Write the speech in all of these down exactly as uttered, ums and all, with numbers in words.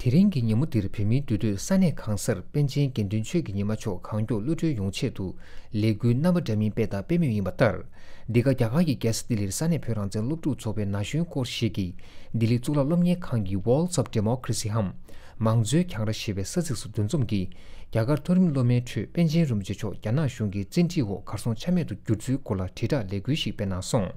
དེ་རིང་གི་ཉིན་མོ་འདིར་བོད་མིའི་འདུས་སྡོད་ས་གནས་གང་སར་པཎ་ཆེན་དགེ་འདུན་ཆོས་ཀྱི་ཉི་མ་མཆོག་གང་མགྱོགས་གློད་གྲོལ་ཡོང་ཆེད་དུ་ལས་འགུལ་རྣམ་པ་འདྲ་མིན་སྤེལ་དང་སྤེལ་མུས་ཡིན་པ་ལྟར། འདི་ག་རྒྱ་གར་གྱི་རྒྱལ་ས་ལྡི་ལིར་ས་གནས་བོད་རང་བཙན་སློབ་ཕྲུག་ཚོགས་པའི་ན་གཞོན་སྐོར་ཞིག་གིས་ལྡི་ལི་གཙུག་ལག་སློབ་གཉེར་ཁང་གི་Walls of Democracy འམ། མང་གཙོའི་གྱང་ར་ཞེས་པའི་ས་ཚིགས་སུ་འདུ་འཛོམས་ཀྱིས། རྒྱ་གར་མཐོ་རིམ་སློབ་མའི་ཁྲོད་པཎ་ཆེན་རིན་པོ་ཆེ་མཆོག་རྒྱ་ནག་གཞུང་གི་བཙན་ཁྲིད་འོག་གར་སོང་ཆ་མེད་དུ་གྱུར་ཚུལ་སྐོར་ལ་དྲིལ་བསྒྲགས་ལས་འགུལ་ཞིག་སྤེལ་གནང་སོང་།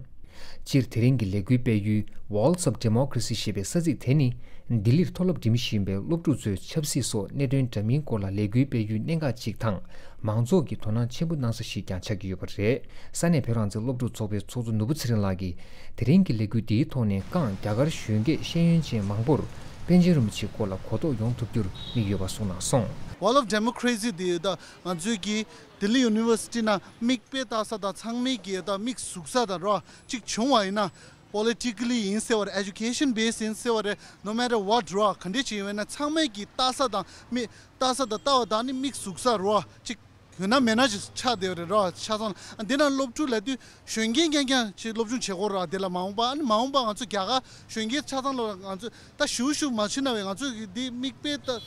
སྤྱིར་དེ་རིང་གི་ལས་འགུལ་སྤེལ་ཡུལ་Walls of Democracy ཞེས་པའི་ས་ཚིགས་དེ་ནི། ལྡི་ལིར་མཐོ་སློབ་འགྲིམ་བཞིན་པའི་སློབ་ཕྲུག་ཚོས་ཆབ་སྲིད་སོགས་གནད་དོན་འདྲ་མིན་སྐོར་ལ་ལས་འགུལ་སྤེལ་ཡུལ་གནད་འགག་ཅིག་དང་། མང་ཚོགས་ཀྱིས་དོ་སྣང་ཆེན་པོ་གནང་ས་ཞིག་ཀྱང་ཆགས་ཀྱི་ཡོད་པ་རེད། ས་གནས་བོད་རང་བཙན་སློབ་ཕྲུག་ཚོགས་པའི་ཚོགས་གཙོ་ནོར་བུ་ཚེ་རིང་ལགས་ཀྱིས། དེ་རིང་གི་ལས་འགུལ་འདིའི་ཐོག་ནས་ཀྱང་རྒྱ་གར་གཞོན་སྐྱེས་ཤེས་ཡོན་ཅན་མང་པོར་པཎ་ཆེན་རིན་པོ་ཆེའི་སྐོར་ལ་གོ་རྟོགས་ཡོང་ཐུབ་རྒྱུར་དམིགས་ཡོད་པ་གསུངས་གནང་སོང་། Wall of Democracy འདི་ད་ང་ཚོས་ཀྱི་ལྡི་ལི་ཡུ་ནི་ཝར་སི་ཊི་ནང་མིག་དཔེ་ལྟ་ས་དང་ཚང་མས་ཀྱི་ད་མིག་ཟུག་ས་དང་རོ་གཅིག་བྱུང་བ་ཡིན་ན། Politically ཡིན་ཟེར་བ་རེད། Education based ཡིན་ཟེར་བ་རེད། No matter what རོ་ག་འདྲས་ཅིག་ཡིན་ན་ཚང་མས་ཀྱི་ལྟ་ས་དང་མིག་ལྟ་ས་དང་ལྟ་བ་དང་ནི་མིག་ཟུག་ས་རོ་གཅིག་ཡོད་ན་མེད་ན་ཅིག་ཆགས་བསྡད་པ་རེད་ར། ཆ་ཚང་ལ་འདི་ན་སློབ་ཕྲུག་ལབ་དུས་གཞོན་སྐྱེས་རྐྱང་རྐྱང་ཅིག་སློབ་སྦྱོང་བྱེད་དགོས་ར། དེ་ལ་མ་འོངས་པ་ཨ་ནི་མ་འོངས་པ་ང་ཚོ་རྒྱ་གར་གཞོན་སྐྱེས་ཆ་ཚང་ལ་ང་ཚོ་ད་ཞུ་ཞུ་མ་བྱེད་ན་བས་ང་ཚོ་གི་འདི་མིག་དཔེ་ད་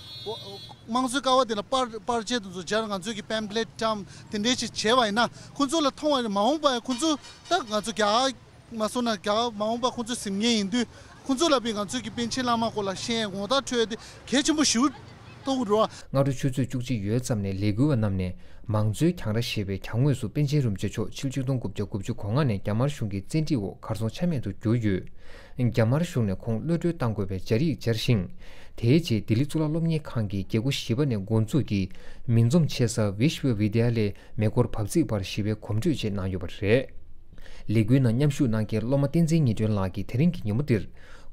དམངས་གཙོའི་ཀ་བ་དེ་ལ་པར་པར་ཆས་དེ་ཚོ་སྦྱར། ང་ཚོ་གི་པེམ་ཕླེཊ་ཊམ་དེ་འདྲས་ཅིག་བྱས་པ་ཡིན་ན་ཁོ་ཚོ་ལ་མཐོང་བ་ཡིན་ན་མ་འོངས་པ་ཡང་ཁོ་ཚོ་ད་ང་ཚོ་རྒྱ་གར་མ་སོང་ན་རྒྱ་གར་མ་འོངས་པ་ཁོ་ཚོ་གཟིམ་མཁན་ཡིན་དུས་ཁོ་ཚོ་ལ་བས་ང་ཚོ་གི་པཎ་ཆེན་བླ་མ་སྐོར་ལ་བཤད་ངོ་ཐག་ཆོད་དེ་གལ་ཆེན་པོ་ཞུ། ཏོག་རོ། སྔ་དྲོ་ཆུ་ཚོད་བཅུ་གཅིག་ཡོལ་ཙམ་ནས་ལས་འགུལ་བ་རྣམས་ནས་མང་གཙོའི་གྱང་ར་ཞེས་པའི་གྱང་ངོས་སུ་པཎ་ཆེན་རིན་པོ་ཆེ་མཆོག་ཕྱི་ལོ་ཆིག་སྟོང་དགུ་བརྒྱ་དགུ་བཅུ་གོ་ལྔ་ནས་རྒྱ་དམར་གཞུང་གི་བཙན་ཁྲིད་འོག་གར་སོང་ཆ་མེད་དུ་གྱུར་ཡོད། རྒྱ་དམར་གཞུང་ནས་ཁོང་གློད་གྲོལ་གཏང་དགོས་པའི་སྦྱར་ཡིག་སྦྱར་ཞིང་། དེའི་རྗེས་ལྡི་ལི་གཙུག་ལག་སློབ་གཉེར་ཁང་གི་རྒྱལ་སྒོ་བཞི་པ་ནས་འགོ་འཛུགས་ཀྱིས་མི་འཛོམས་ཆེ་ས་ཝིཤ་ཝི་བི་དྱ་ལའི་མེ་འཁོར་བབས་ཚིགས་བར་ཞི་བའི་གོམ་བགྲོད་བཅས་གནང་ཡོད་པ་རེད། ལས་འགུལ་ནང་མཉམ་ཞུགས་གནང་མཁན་སློབ་མ་བསྟན་འཛིན་ཉི་སྒྲོན་ལགས་ཀྱིས་དེ་རིང་གི་ཉིན་མོ་འདིར།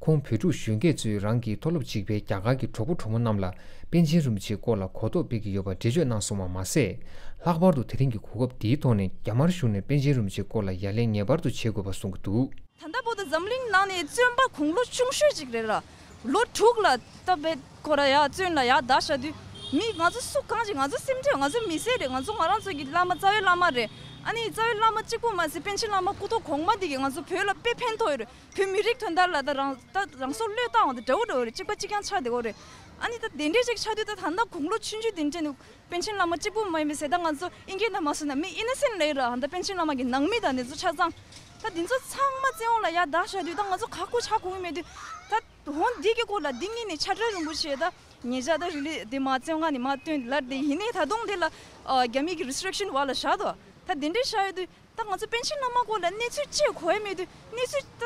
ཁོང་བོད་ཕྲུག་གཞོན་སྐྱེས་ཚོས་རང་གི་མཐོ་སློབ་གཅིག་པའི་རྒྱ་གར་གྱི་གྲོགས་པོ་གྲོགས་མོ་རྣམས་ལ་པཎ་ཆེན་རིན་པོ་ཆེའི་སྐོར་ལ་གོ་རྟོགས་སྤེལ་གྱི་ཡོད་པ་འགྲེལ་བརྗོད་གནང་སོང་བ་མ་ཟད། ལྷག་པར་དུ་དེ་རིང་གི་གོ་སྐབས་འདིའི་ཐོག་ནས་རྒྱ་དམར་གཞུང་ནས་པཎ་ཆེན་རིན་པོ་ཆེའི་སྐོར་ལ་ཡ་ལན་ངེས་པར་དུ་བྱེད་དགོས་པ་གསུང་གི་འདུག། ད་ལྟ་བར་དུ་འཛམ་གླིང་ནང་ནས་བཙོན་པ་དགུང་ལོ་ཆུང་ཤོས་ཅིག་རེད་ལ། ལོ་དྲུག་ལ་ད་བེད་ཁོ་ར་ཡ་བཙོན་ལ་ཡ་བསྡད་བཞག་དུས། མི་ང་ཚོ་སུ་གང་ཅིག་ང་ཚོ་སེམས་ཁྲལ། ང་ཚོ་ང་རང་ཚོ་གི་བླ་མ་རྩ་བའི་བླ་མ་རེད། ཨ་ནི་རྩ་བའི་བླ་མ་གཅིག་པུ་མ་ཟད་པཎ་ཆེན་བླ་མ་སྐུ་ཐོག་གོང་མ་འདི་གིས་ང་ཚོ་བོད་ལ་དཔེ་ཕན་ཐོགས་ཡོད་རེད། བོད་མི་རིགས་དོན་དག་ལ་ད་རང་ད་རང་སྲོག་བློས་བཏང་བ་དེ་འདྲ་བོ་འདྲ་བོ་རེད། གཅིག་པ་གཅིག་རྐྱང་ཆགས་བསྡད་ཡོད་རེད། ཨ་ནི་ད་དེ་འདྲས་ཅིག་ཆགས་དུས་ད་ད་ལྟ་དགུང་ལོ་ཆུང་ཆུང་དེ་འདྲས་ནས་པཎ་ཆེན་བླ་མ་གཅིག་པུ་མ་ཡིན་པའི་ཟེར། ད་ང་ཚོ་ཨིན་སྐད་ནང་མ་སོང་ན་མི་ཨི་ནོ་སེན་ཊི་ལབ་ཡོད་ར། ད་པཎ་ཆེན་བླ་མ་གི་ནང་མི་དང་དེ་ཚོ་ཆ་ཚང་། ད་དེ་ཚོ་ཚང་མ་བཙོན་འོག་ལ་ཡར་བསྡད་བཞག་དུས་ད་ང་ཚོ་ག་གོ་ཆ་གོ་གི་མེད་དུས། ད་འོ་འདི་གི་སྐོར་ལ་འདི་ངེད་ནས་ཕྱག་སྦྲེལ་རིན་པོ་ཆེ་ད་ཉེ་ཆར་ད་རི་ལི་དེ་མ་བཙོན་ཁང་ནས་མ་བཏོན་ལར་དེ་ཡིན་ནའི་ད་དུང་དེ་ལ་ཨ་རྒྱ་མི་གི་རི་སི་ཊི་རིག་ཤན་འོག་ལ་བཞག་འདུག། ད་དེ་འདྲས་བཞག་ཡོད་དུས། ད་ང་ཚོ་པཎ་ཆེན་བླ་མ་སྐོར་ལ་གནས་ཚུལ་ཅིག་གོ་ཡ་མེད་དུས། གནས་ཚུལ་ད་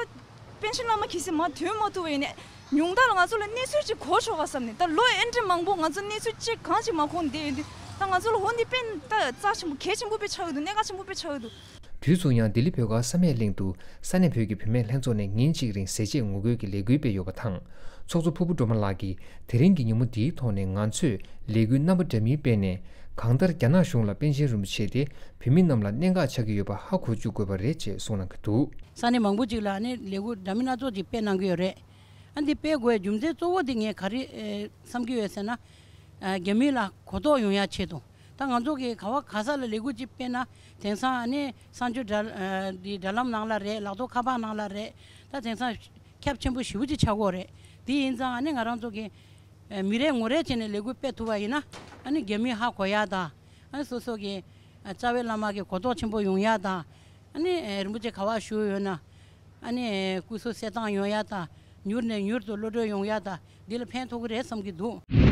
པཎ་ཆེན་བླ་མ་གལ་སྲིད་མར་ཐོན་མ་ཐུབ་པ་ཡིན་ན་ཉུང་མཐའ་ལ་ང་ཚོ་ལ་གནས་ཚུལ་ཅིག་གོ་ཆོག་ག་བསམ་ནས། ད་ལོ་ཨེ་འདྲས་མང་པོ་ང་ཚོ་གནས་ཚུལ་ཅིག་གང་ཅིག་མ་གོ་བསྡད་ཡོད་དུས། ད་ང་ཚོ་ལ་འོ་འདི་དཔེ་ད་རྩ་ཆེན་པོ་གལ་ཆེན་པོ་དཔེ་ཆགས་ཡོད་འདུག། གནད་འགག་ཆེན་པོ་དཔེ་ཆགས་ཡོད་འདུག། དུས་མཚུངས་ཡང་ལྡི་ལི་བོད་སྒར་བསམ་ཡས་གླིང་དུ་ས་གནས་བོད་ཀྱི་བུད་མེད་ལྷན་ཚོགས་ནས་ཉིན་གཅིག་རིང་ཟས་བཅད་ངོ་རྒོལ་གྱི་ལས་འགུལ་སྤེལ་ཡོད་པ་དང་། ཚོགས་གཙོ་ཕུར་བུ་སྒྲོལ་མ་ལགས་ཀྱིས་དེ་རིང་གི་ཉིན་མོ་འདིའི་ཐོག་ནས་ང་ཚོས་ལས་འགུལ་རྣམ་པ་འདྲ་མིན་སྤེལ་ནས། གང་ལྟར་རྒྱ་ནག་གཞུང་ལ་པཎ་ཆེན་རིན་པོ་ཆེ་དེ་བོད་མི་རྣམས་ལ་གནད་འགག་ཆགས་ཀྱི་ཡོད་པ་ཧ་གོ་བཅུག་དགོས་པ་རེད་ཅེས་གསུངས་གནང་གི་འདུག། ས་གནས་མང་པོ་ཅིག་ལ་ནི་ལས་འགུལ་འདྲ་མིན་སྣ་ཚོགས་ཅིག་སྤེལ་གནང་གི་ཡོད་རེད། ཨ་འདི་སྤེལ་དགོས་རྒྱུ་མཚན་གཙོ་བོ་དེ་ངས་ག་རེ་ཨེ་བསམ་གྱི་ཡོད་ཟེར་ན། ཨ་རྒྱ་མི་ལ་གོ་རྟོགས་ཡོང་ཡ་ཆེད་དུ། ད་ང་ཚོ་གི་ག་བ་ག་ས་ལ་ལས་འགུལ་ཅིག་སྤེལ་ན་དེང་སང་ཨ་ནི་གསར་འགྱུར་དྲ་ཨ་འདི་དྲ་ལམ་ནང་ལ་རེད། ལག་ཐོག་ཁ་པར་ནང་ལ་རེད། ད་དེང་སང་ཁྱབ་ཆེན་པོ་ཞེ་པོ་ཅིག་ཆགས་ཀྱི་ཡོད་རེད། དེ་ཡིན་ཙང་ཨ་ནི་ང་རང་ཚོ་གི་ཨ་མི་རེ་ངོ་རེ་བྱས་ནས་ལས་འགུལ་སྤེལ་ཐུབ་པ་ཡིན་ན། ཨ་ནི་རྒྱ་མིས་ཧ་གོ་ཡ་དང་། ཨ་ནི་སོ་སོ་གི་ཨ་རྩ་བའི་བླ་མ་གི་གོ་རྟོགས་ཆེན་པོ་ཡོང་ཡ་དང་། ཨ་ནི་ཨ་རིན་པོ་ཆེ་ག་བ་བཞུགས་ཡོད་ན། ཨ་ནི་ཨ་སྐུ་གཟུགས་གསལ་ཐང་ཡོང་ཡ་དང་། མྱུར་ནས་མྱུར་དུ་གློད་གྲོལ་ཡོང་ཡ་དང་། འདི་ལ་ཕན་ཐོགས་ཀྱི་རེད་བསམ་གྱི་འདུག།